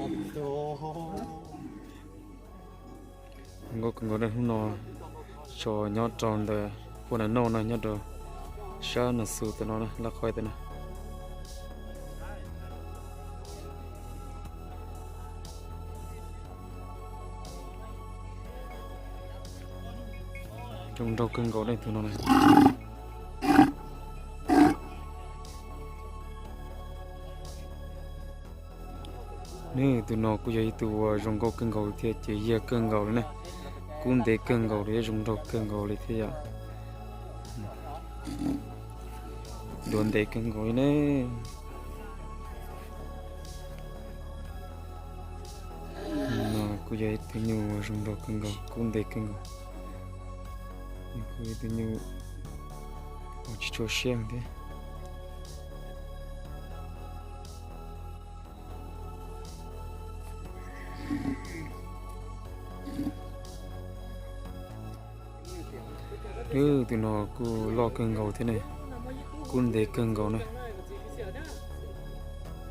Zoo nkauj kawg nkaus ne, hnub no tso nyob rau ntawm Phu Nas Noj no, nyob rau sab Nas Xus tus no, laj qhov tus no. Zoo nraug kawg nkaus ne tus no na. Nws tus no kuj yog ib tug uas zoo nkauj kawg nkaus thiab ces yag kawg nkaus li na. Kub ntev kawg nkaus li, zoo nraug kawg nkaus li thiab yom. Duav ntev kawg nkaus li ne. No kuj yog ib tug nyuj uas zoo nraug kawg nkaus, kub ntev kawg nkaus. Kuj yog ib tug nyuj uas tsis tshua siab thiab. Tus no kuj loj kawg nkaus thiab ne, kub ntev kawg nkaus na.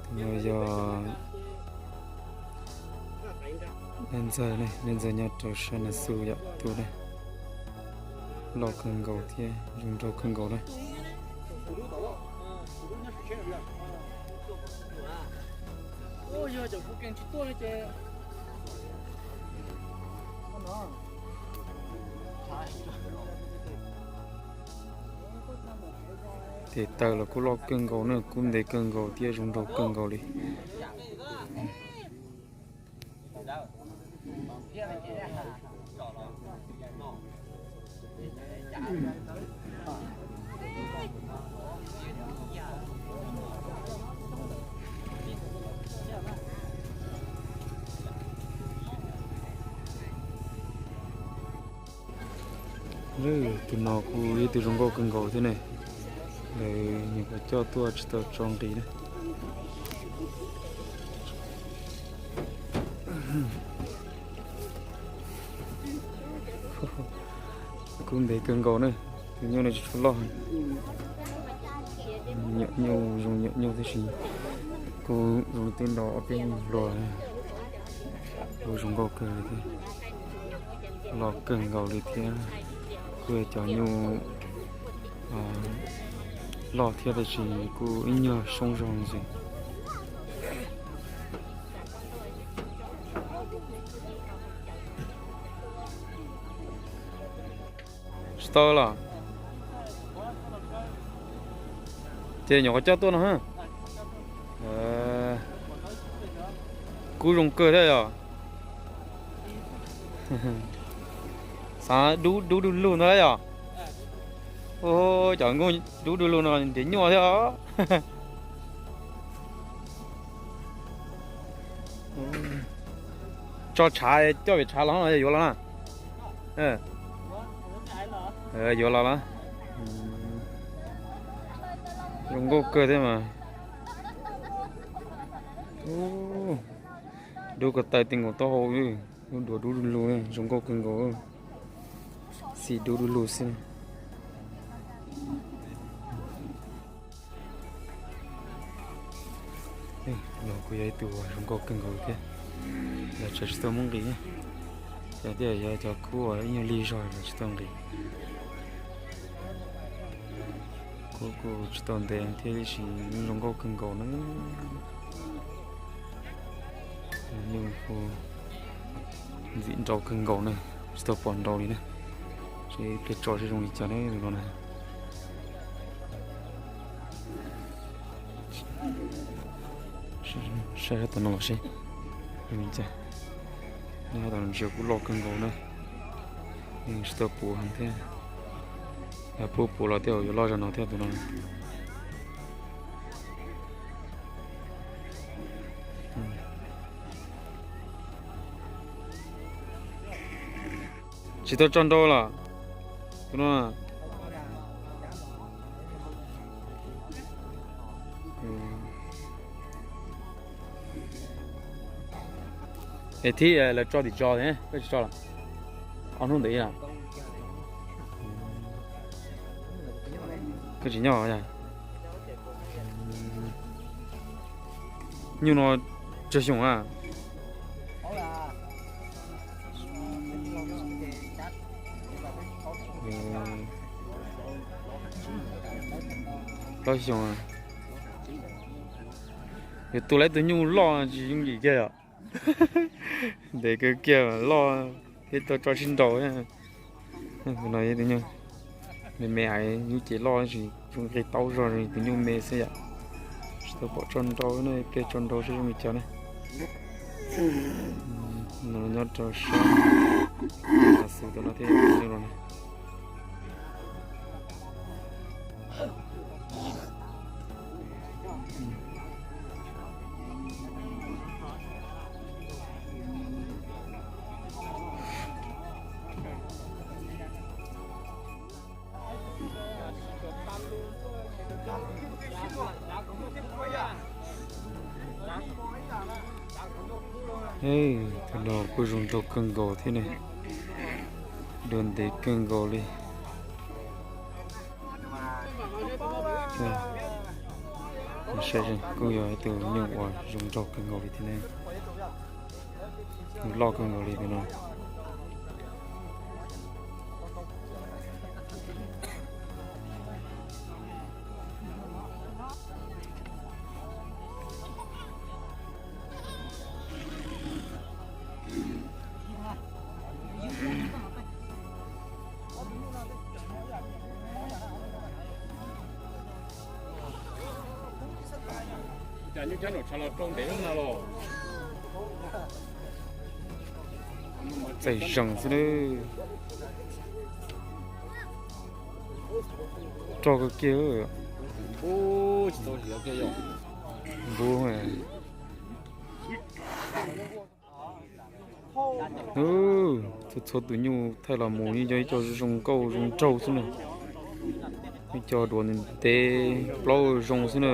Tus no yog Leej Ntxawg ne, Leej Ntxawg nyob rau sab Nas Xus yom, tus ne loj kawg nkaus thiab zoo nraug kawg nkaus na. Tes taw los kuj loj kawg nkaus na, kub ntev kawg nkaus thiab zoo nraug kawg nkaus li. Tus no kuj ib tug zoo nkauj kawg nkaus thiab ne. Lawv nyuam qhuav coj tuaj tsis tau tso nqis na. Kuj ntev kawg nkaus na, tus nyuj no tsis tshua loj. Nyuam nyuj zoo nyuam nyuj tab sis kuj zoo li twb nto ob peb nyuag hluas. Kuj zoo nkauj kawg li thiab, loj kawg nkaus li thiab. Kuj yog cov nyuj loj thiab tab sis kuj ib nyuag soob zog xwb. Tsis tau los? Ces nyuam qhuav coj tuaj no. Kub zoo kawg thiab yom. Xav dub dub du lug ntag yom. Ua cov nkauj dub du lug no nrhiav nyuaj thiab. Tso tshav, coj pem tshav los no yuav los na. Yuav los los. Zoo nkauj kawg thiab mas. Dub ko taw ti nkaus taub hau, dub duav dub du lug, zoo nkauj kawg nkaus. Xim dub du lug xwb. Los kuj yog ib tug zoo nkauj kawg nkaus thiab. Los tseem tsis tau muaj nqis, ces thiaj yog cov kub uas ib nyuag lig zog los tsis tau nqis. Kub kuj tsis tau ntev thiab tab sis zoo nkauj kawg nkaus na. Nyuj kuj ntxim nrau kawg nkaus na, tsis tau pom nrau li na. Seb pliag tso seb zoo li cas ne no na. Saib sab tom no los seb zoo li cas. Nyob tom no ntsia kuj loj kawg nkaus na. Yeej tsis tau puv heev thiab. Yog puv puv los thiaj yuav loj zog no thiab tus no. Tsis tau tso nrau los? Tus no. Es thib lawv tso tim tso, koj tsis tso los? Ob hnub ntawd ib los? Koj tsis nyob os? Nyuj no tsawg xyoo a? Plaub xyoos. Yuav tu lawv tus nyuj loj tsis yooj yim kiag yom. Ntev kawg kiag loj thiab tau tso sib nraus. Tus no yog tus nyuj me me, yus ces loj tsis zoo nqi taub zog, tus nyuj me xwb yom. Tsis tau pom tso nrau ne, pliag tso nrau saib zoo li cas ne. No nyob rau sab Nas Xus tom no thiab tus nyuj no ne. Tus no kuj zoo nraug kawg nkaus thiab ne, dua ntev kawg nkaus li. Saib kuj yog ib tug nyuj uas zoo nraug kawg nkaus li thiab ne, loj kawg nkaus li tus no. Txaij zees xwb na. Rog kawg kiag. Npub. Txhua txhua tus nyuj thaij los mus yeej yog ib co zoo nkauj zoo nraug xwb na. Ib co duav ntev ntev, plaub zoo xwb na.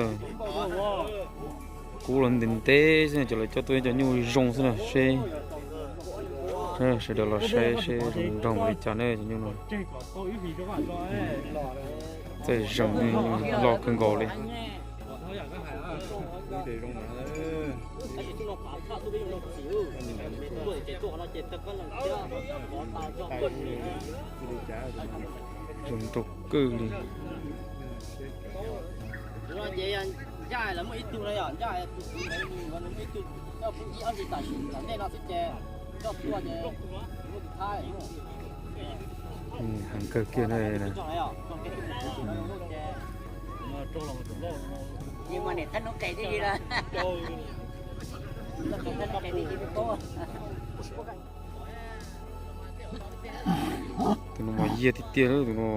Kub los ntev ntev xwb na, cov lawv coj tuaj ib co nyuj zoo xwb na. Seb sawv daws los saib seb zoo nraug npaum li cas ne cov nyuj no. Txaij zees, loj kawg nkaus li. Zoo nraug kawg li. Heev kawg kiag na. Tus no mas yiag tiag tiag, tus no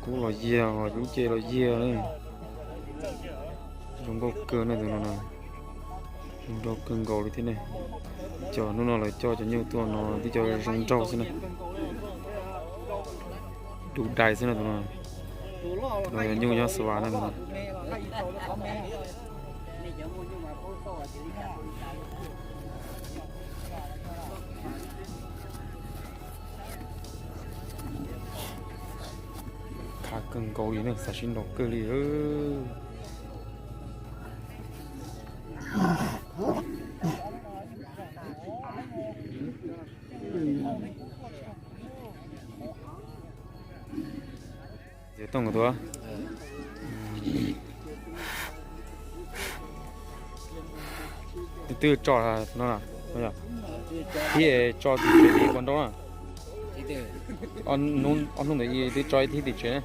kub los yiag, lub cev los yiag. Zoo nkauj kawg na tus no na. Zoo nraug kawg nkaus li thiab ne. Cov hnub no lawv coj cov nyuj tuaj no twb cov zoo nraug xwb na. Dub dais xwb na tus no. No yog nyuj nyob Xas Vas na tus no. Khav kawg nkaus li ne, xav sib nraus kawg li. Tus twb tso no, thib tso tim tsev ib puas nrau na. Ob hnub ntawd twb tso ib thib tim tsev ne.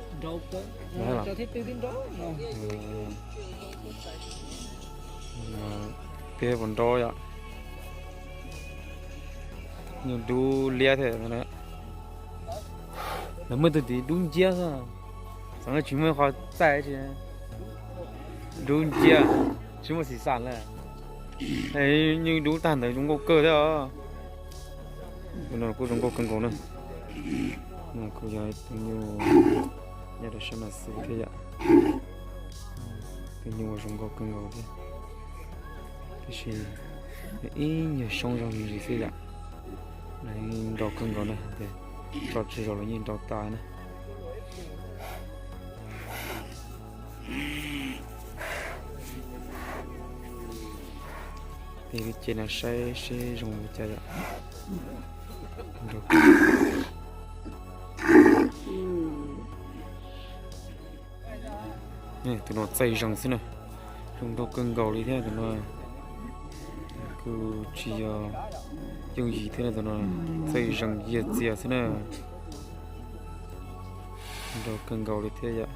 Peb puas nrau yom. Nyuj dub liab thiab. Lawv muaj tus tim dub nciab xwb, xav no tsis muaj qhov txaij tsi. Dub nciab, tsis muaj xim xam lawm. Nyuj dub tag ntawd zoo nkauj kawg thiab os. Tus no kuj zoo nkauj kawg nkaus na. No kuj yog tus nyuj nyob rau sab Nas Xus thiab yom. Tus nyuj uas zoo nkauj kawg nkaus thiab. Tiam sis ib nyuag xyoob zog me ntsis xwb yom. Nws nrau kawg nkaus na, tso tsawg zaus los yeej nrau tas na. Tig lub cev no saib seb zoo li cas yom. Nrau kawg. Tus no txaij zees xwb na. Zoo nraug kawg nkaus li thiab tus no. Kuj tsis yog yooj yim thiab na tus no, txaij zees yiag txias xwb na. Nraug kawg nkaus li thiab yom.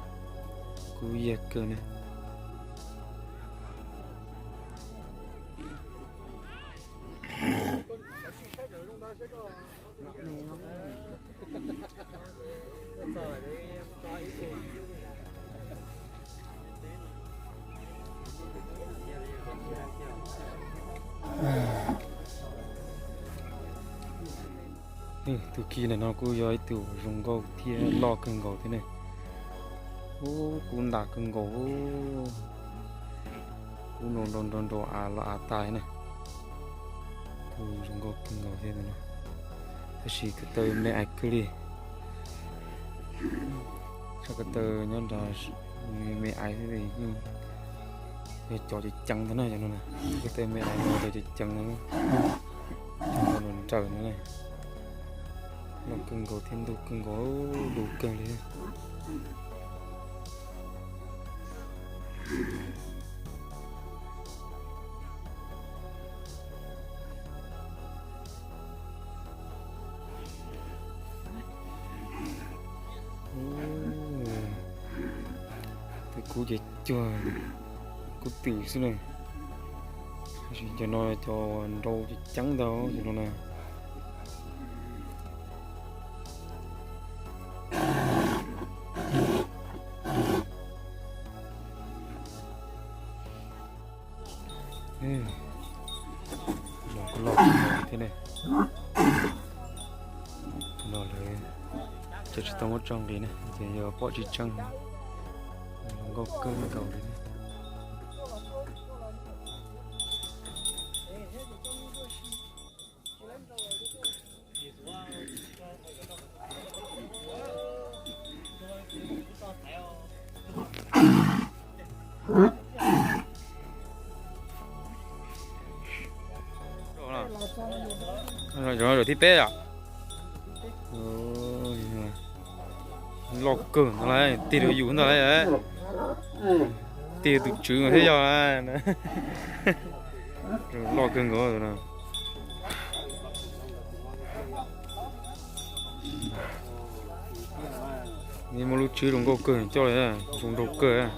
Kub yiag kawg na. Tus kis ntawm no kuj yog ib tug zoo nkauj thiab loj kawg nkaus thiab ne. Ub, kub ntas kawg nkaus. Kub nrau nrau nrau av los av tag na. Tus zoo nkauj kawg nkaus thiab no. Tab sis ko taw me ais kawg li. Tsam ko taw nyob nrad me ais thiab li. Yog cov ceev ceev ntag na, cov no na. Ko taw me ais no cov ceev ceev ntag na. Cov no nraws no na. Loj kawg nkaus thiab ntuj kawg nkaus, du kawg li. Tus kub ces cuag kub twm xwb na. Tab sis cov no cov nrau ceev ceev ntag cov no na. Los kuj loj thiab ne. No lawv cov tsis tau muab tso nqis na, ces yog pom tsis tseeb. Nkauj kawg nkaus li. Zaum thib peb yom. Loj kawg ntag lauj, tig rau yus ntag lauj. Tig tus tswv thiab yog. Loj kawg nkaus no. Muaj lub tswb zoo nkauj kawg coj li, zoo nraug kawg.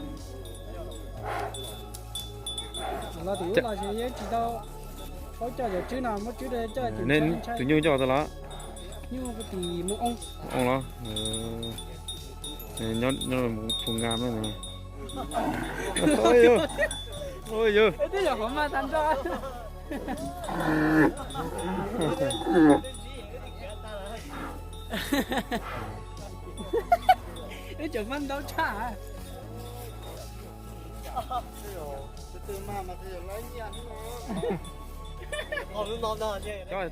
Tus nyuj coj tau los? Os, nyob mus phu nga no. Ib cov mab ntaub tshaj.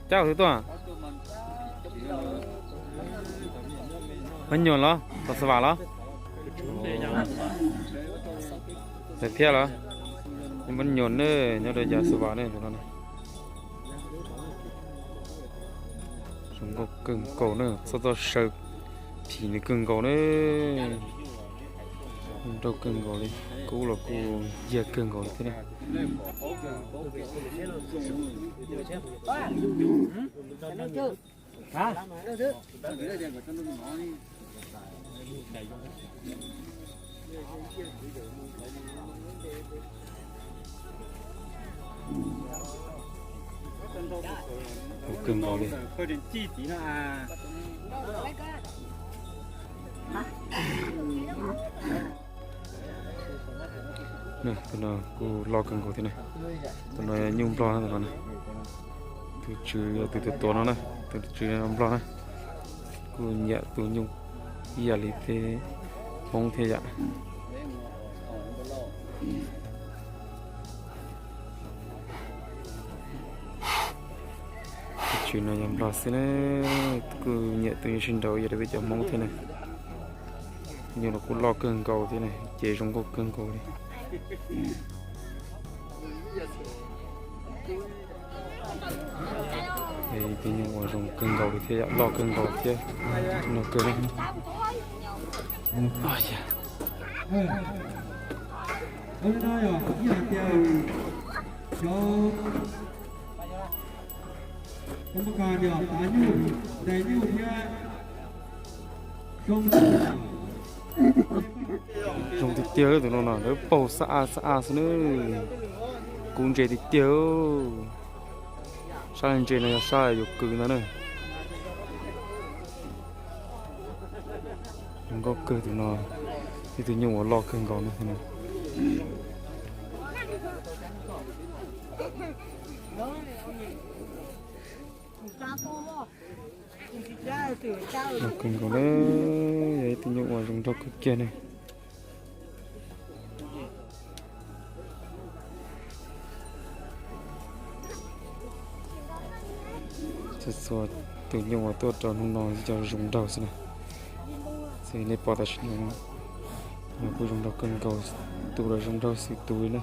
Cab tus tuaj. Npab nyuam los, tom xav vam los? Thiab los? Npab nyuam ne, nyob rau yav xav vam ne. Zoo nkauj kawg nkaus na, txhob txhob saw phim nws kawg nkaus na. Nraug kawg nkaus li, kub los kuj yiag kawg nkaus li thiab na. Kawg nkaus li. Tus no kuj loj kawg nkaus thiab na. Tus no nyuj nplog na tus no na. Tus tswv yog tus tuav no na, tus tswv nplog na. Kuj nyiam tus nyuj ib yam li tej Hmoob thiab yom. Tus tswv no yog nplog xwb na, kuj nyiam tus nyuj sib nraus ib yam li peb cov Hmoob thiab na. Nyuj los kuj loj kawg nkaus thiab na, ces zoo nkauj kawg nkaus li. Tus nyuj uas zoo kawg nkaus li thiab yom, loj kawg nkaus thiab. No kawg na. Li no yog ib hais tias cov, cov pab kas yog tav nyuj, ntais nyuj thiab zoo. Zoo tiag tiag tus no na, lawv paug xab a xab a xwb na. Kub ntse tiag tiag. Sab ntse no yog sab yuav kwv ntawd na. Zoo nkauj kawg tus no, ib tug nyuj uas loj kawg nkaus no. Zoo kawg nkaus na, yog ib tug nyuj uas zoo nraug kawg kiag ne. Txhua txhua tus nyuj uas tuaj rau hnub no cov zoo nraug xwb na. Xws nej pom tam sim no, kuj zoo nraug kawg nkaus, tu los zoo nraug xwb tus li na.